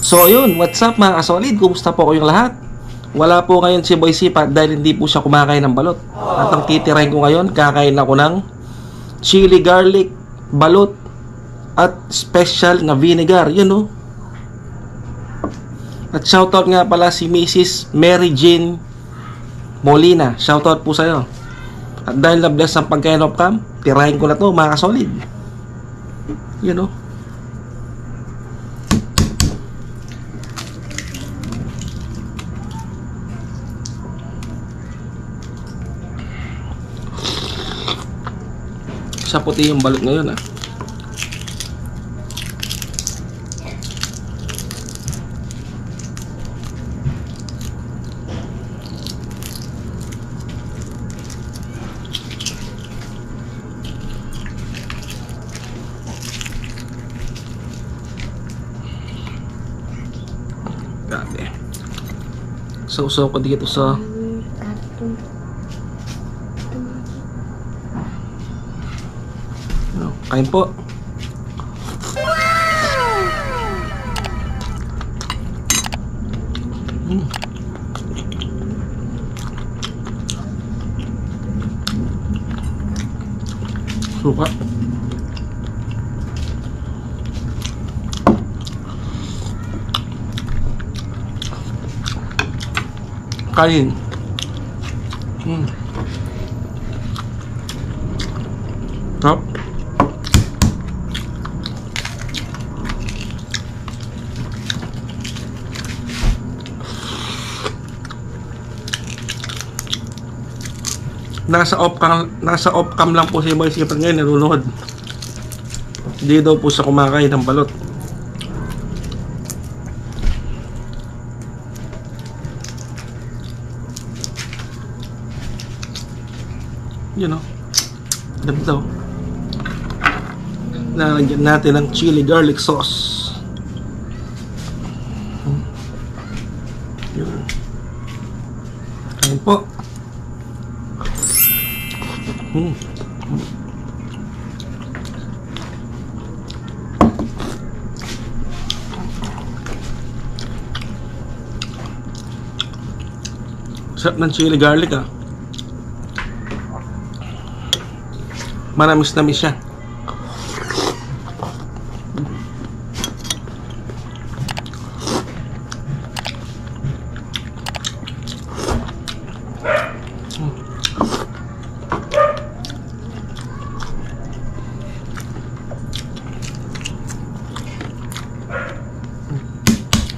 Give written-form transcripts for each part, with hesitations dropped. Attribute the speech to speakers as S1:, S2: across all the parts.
S1: So ayun, what's up mga kasolid? Kumusta po kayong lahat? Wala po ngayon si Boy Sipa dahil hindi po siya kumakain ng balot. At ang titirahin ko ngayon, kakain ako ng chili garlic balot at special na vinegar. Yun o. At shoutout nga pala si Mrs. Mary Jane Molina. Shoutout po sa'yo. At dahil na-bless ang pagkain of cam, tirahin ko na to mga kasolid. Yun o. Sa puti yung balot ngayon ah. Grabe. So ko dito sa kain po. Suka. Kain. Top. Nasa off cam lang po si Boy Sipa ngayon, nanonood. Hindi daw po siya kumakain ng balot. Yun o. Dami daw. Lalagyan natin ng chili garlic sauce. Yun. Kain po. Sarap ng chili garlic ah. Manamis-namis siya.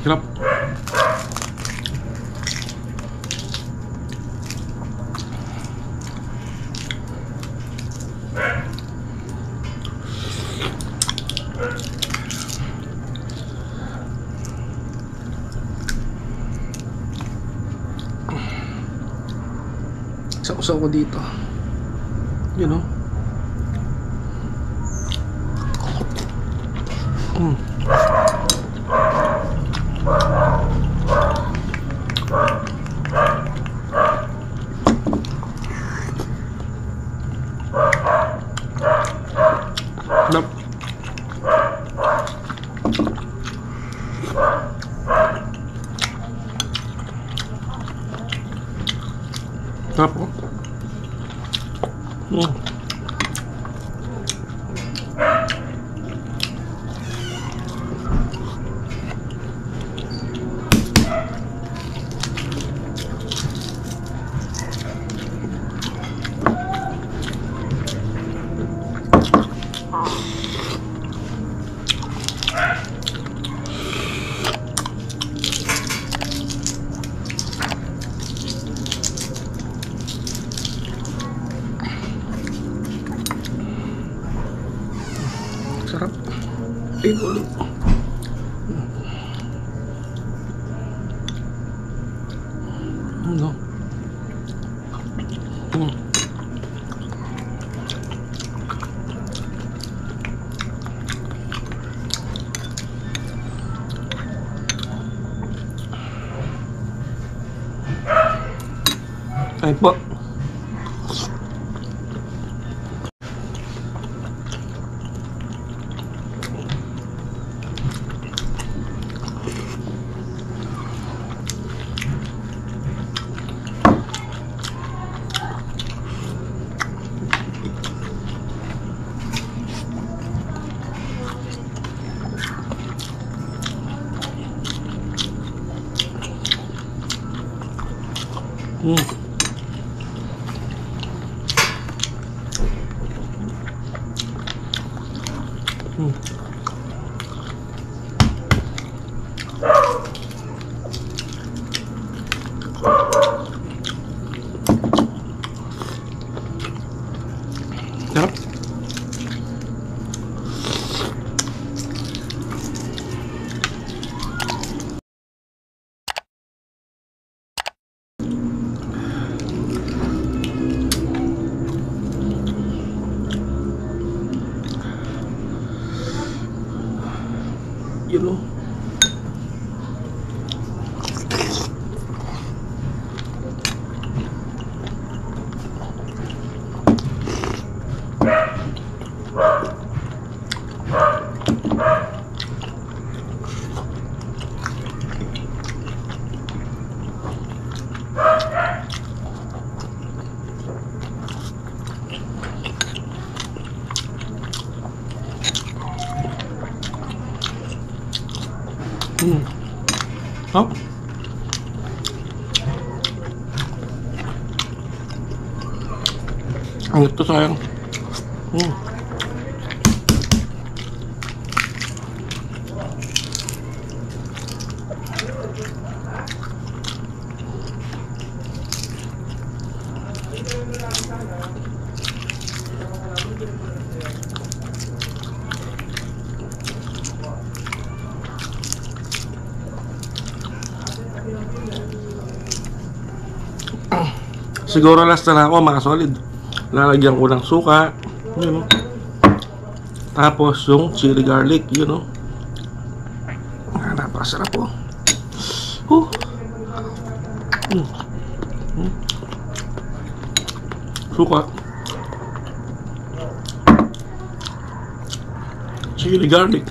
S1: Sarap. Sausaw ko dito. You know. Nope. Ito ulit. Ano? Ay po. Sarap. Yun o. Oh. Ang ito sayang. Siguro last na ako mga solid. Lalagyan ko ng suka, yun o. Tapos yung chili garlic, yun o. Napakasarap po. Suka, chili garlic.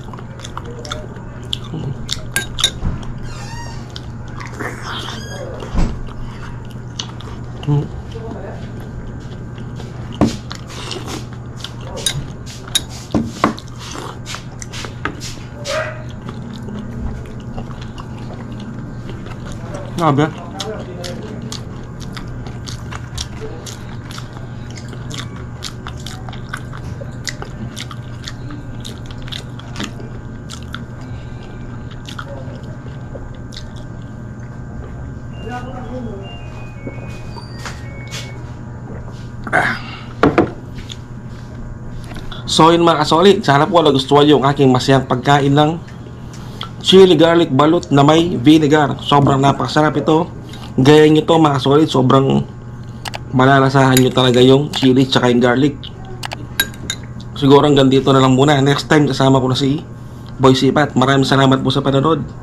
S1: Grabe. So yun mga kasoli, sana po nagustuhan yung aking masayang pagkain ng chili garlic balut na may vinegar. Sobrang napakasarap ito. Gaya nyo to mga kasoli, sobrang malalasahan nyo talaga yung chili tsaka yung garlic. Siguro hanggang dito na lang muna. Next time kasama ko na si Boy Sipat. Maraming salamat po sa panonood.